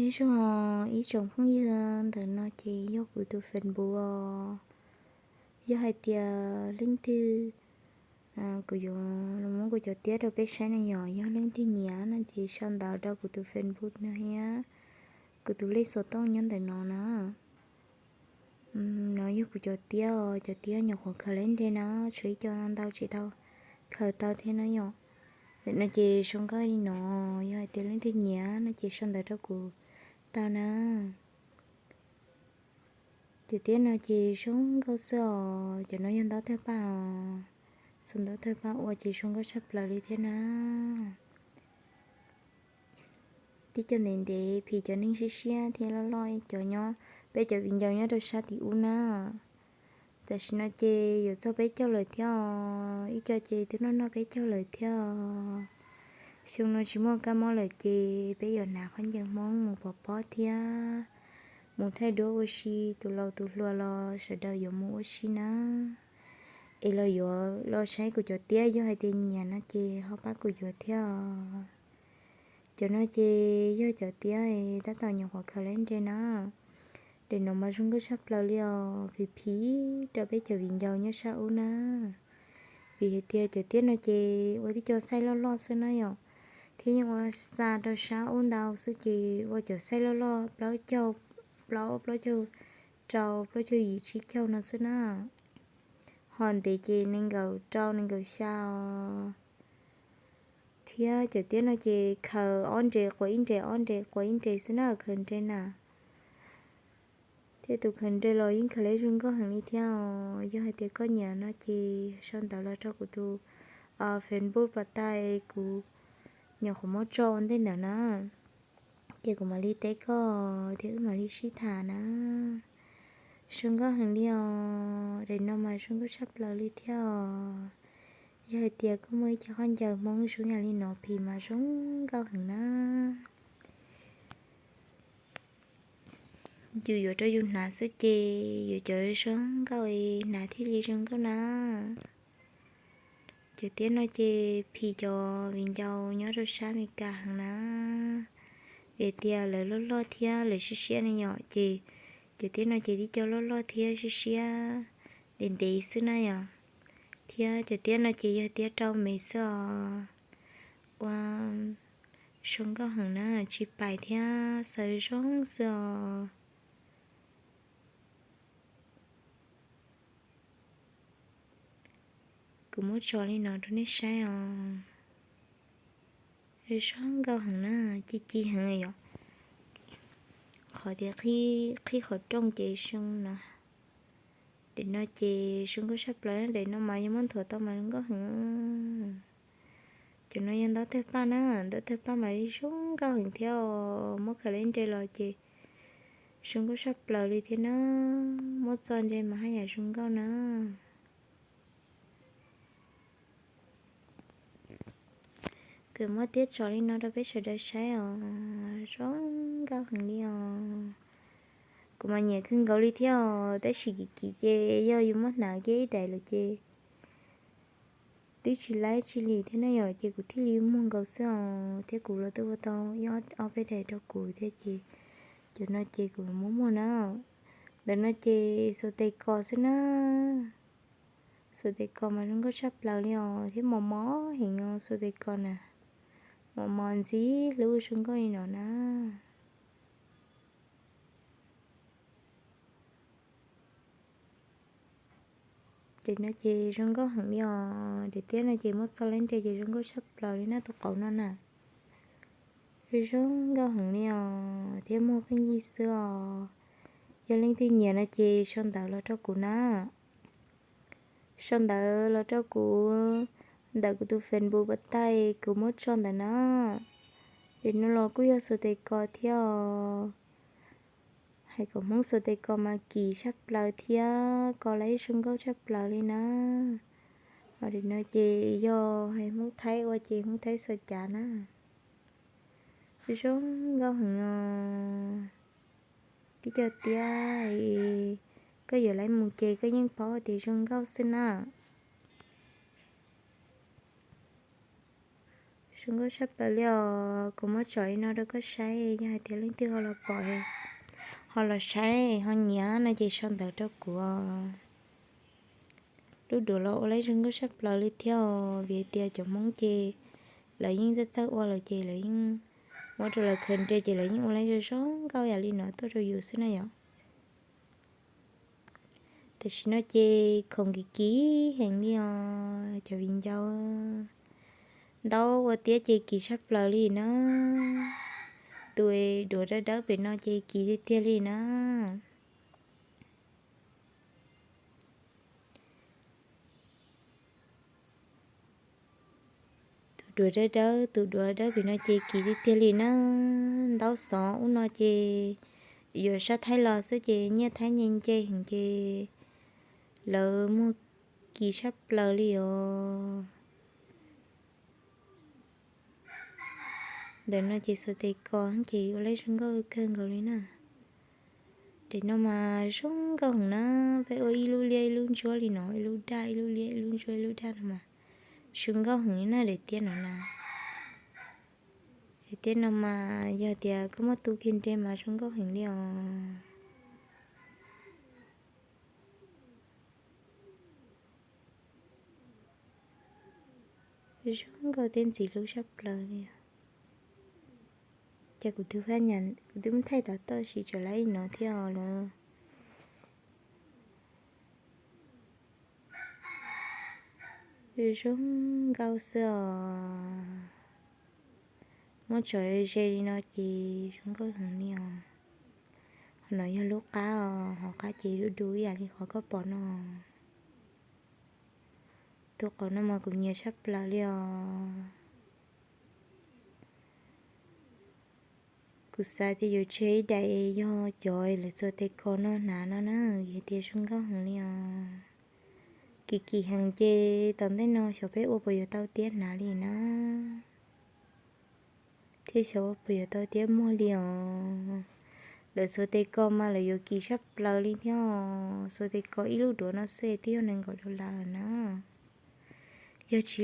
Nyob zoo ib tsoom phooj ywg, ntawm no ces yog kuv tus Facebook os. Yog hais tias leej twg kuv yuav muab kuv cov tiab rau peb saib na yom, yog leej twg nyiam no ces sau ntawv rau kuv tus Facebook no thiab. Kuv tus lej xov tooj nyob ntawm no na. No yog kuv cov tiab os, cov tiab nyuam qhuav khaws lawm nre na, tshuav ib co ntau tsis tau khaws tau thiab na yom. Ntawm no ces zoo nkauj li no, yog hais tias leej twg nyiam no ces sau ntawv rau kuv tau na. Cov tiab no ces zoo nkauj xwb os, cov no yog ntaub thawj paj os. Xov ntaub thawj paj ua ces zoo nkauj tshaj plaws li thiab na. Tib co ntev ntev phim cov neeg siab siab thiab loj loj cov nyob, peb cov viv ncaus nyob rau sab tim ub na. Tam sim no ces yuav txog peb caug lawm thiab os, ib co ces twb noj noj peb caug lawm thiab os. Xyoo no tsis muaj kab mob lawm ces peb yuav hnav khaub ncaws Hmoob mus pov pob thiab mus thaij duab ua si, tus laus tus hluas los sawv daws yuav mus ua si na. Es los yuav los saib kuv cov tiab, yog hais tias nyiam no ces ho pab kuv yuav thiab os. Cov no ces yog cov tiab tab tom nyuam qhuav khaws lawm nre na. Daim no mas zoo nkauj tshaj plaws li os, phim phim rau peb cov viv ncaus nyob sab ub na. Vim hais tias cov tiab no ces ua tib co xaij loj loj xwb na yom, thiab yeej ua xa rau sab ub ntau xwb ces ua cov xaij loj loj plaub caug, plaub, plaub caug rau, plaub caug yim, tsib caug no xwb na. Ho ntev ces nees nkaum rau nees nkaum xya os. Thiab cov tiab no ces khaws ob nres quav ib nres, ob nres quav ib nres xwb na, khaws nres na. Thiab tus khaws nres los yeej khaws lawm zoo nkauj heev li thiab os. Yog hais tias koj nyiam no ces sau ntawv los rau kuv tus Facebook pas tas kuv nyuam qhuav muab tso ua ntej ntawd na, ces kuv mam li teb koj thiab wb mam li sib tham na. Zoo nkauj heev li os, daim no mas zoo nkauj tshaj plaws li thiab os. Yog hais tias koj muaj ib co khaub ncaws Hmoob zoo yam li no phim mas zoo nkauj heev na. Yus yuav rau yus hnav xwb ces yuav cov zoo nkauj hnav thiaj li zoo nkauj na. Cov tiab no ces phim cov viv ncaus nyob rau sab Amelikas heev na. Vim tias lawv loj loj thiab lawv siab siab ne yom, ces cov tiab no ces tib co loj loj thiab siab siab ntev ntev xwb na yom. Thiab cov tiab no ces yog tiab rau me xwb os. Ua zoo nkauj heev na, tsis pais thiab xaws zoo xwb os. Kuv muab tso li no rau nej saib os. Zoo nkauj heev na, ci ci heev yom. Qhov tias qhib qhov rooj ces zoo no. Daim no ces zoo nkauj tshaj plaws, daim no mas yog muab nthuav tau mas zoo nkauj heev. Cov no yog ntaub tawg paj na, ntaub tawg paj mas zoo nkauj heev thiab os, muab khaws lawm nres los ces zoo nkauj tshaj plaws li thiab na, muab txo nres mas haj yam zoo nkauj na. Kuv muab tiab tso li no rau peb sawv daws saib os, zoo nkauj heev li os. Kuv mas nyiam kawg nkaus li thiab os, tab sis kim kim ces yog yus muab hnav kiag ib daim lawm ces twb tsis laib tsis lim thiab na yom, ces kuv thiaj li muag nkaus xwb os, thiab kuv los twb ua tau ib ob peb daim rau kuv thiab ces cov no ces kuv muab muag na. Ntawm no ces xuas tes kos xwb na. Xuas tes kos mas zoo nkauj tshaj plaws li os, thiab mos mos heev os, xuas tes kos na, mos mos ntxim hlub zoo nkauj li no na. Daim no ces zoo nkauj heev li os, daim tiab no ces muab txo lawm nres ces zoo nkauj tshaj plaws li na, tus qauv no na. Zoo nkauj heev li os, thiab muag pheej yig xwb os. Yog leej twg nyiam no ces sau ntawv los rau kuv na. Sau ntawv los rau kuv ntawm kuv tus Facebook pas tas kuv muab tso ntawm na. Daim no los kuj yog xuas tes kos thiab os. Hais kom Hmoob xuas tes kos mas kim tshaj plaws thiab kos lawm zoo nkauj tshaj plaws li na. Ho daim no ces yog hais Hmoob Thaib ua ces Hmoob Thaib xuas cav na. Zoo nkauj heev os. Tib co tiab, koj yuav lawv mus ces koj yeej paub tias zoo nkauj xwb na. Zoo nkauj sab plaws li os. Kuv muab tsom li no rau koj saib, yog hais tias leej twg ho los pom, ho los saib ho nyiam no ces sau ntawv rau kuv. Lub duav los ua laib zoo nkauj sab plaws li thiab os, vim tias cov Hmoob ces lawv yeej txawj txawj ua lawm ces lawv yeej muab rau lawv khaws nres ces lawv yeej ua laib zoo zoo nkauj yam li no tuaj rau yus xwb na yom. Tam sim no ces khoom kim kim heev li os cov viv ncaus. Ntaub ua tiab ces kim sab plaws li na. Tus duav dawb dawb pem no ces kim tiag tiag li na. Tus duav dawb dawb, tus duav dawb pem no ces kim tiag tiag li na. Ntaub xov ub no ces yuav sab Thaib los xwb ces nyiaj Thaib nce nce heev ces lawv muag kim sab plaws li os. Ntawm no ces xuas tes kos ces ua laib zoo nkauj kawg nkaus li na. Daim no mas zoo nkauj heev na, peb ua ib lub liab ib lub ntsuab li no, ib lub daj ib lub liab, ib lub ntsuab ib lub daj no mas zoo nkauj heev li na daim tiab no na. Daim tiab no mas yog tias koj muab tu kiag nres mas zoo nkauj heev li os. Zoo nkauj thiab ntxim hlub sab plaws li. Ces kuv twb, kuv twb muab thaij tom toj siv tseem laib li no thiab os lawm. Zoo nkauj xwb os. Muab tso ze li no ces zoo nkauj heev li os. Qhov no yog lub qab os, hauv qab ces du du ib yam li qhov koj pom no. Tus qhov no mas kuv nyiam sab plaws li os. Kuv xav tias yuav tseg ib daim yog cov lawv txua tes kos no hnav no na, vim tias zoo nkauj heev li os. Kim kim heev ces tom ntej no xyov peb ua puas yuav tau tiab hnav li na, thiab xyov ua puas yuav tau tiab muag li os. Lawv txua tes kos mas lawv yuav kim sab plaws li thiab. Txua tes kos ib lub duav no xwb twb yog nees nkaum dollar lawm na. Yog tsis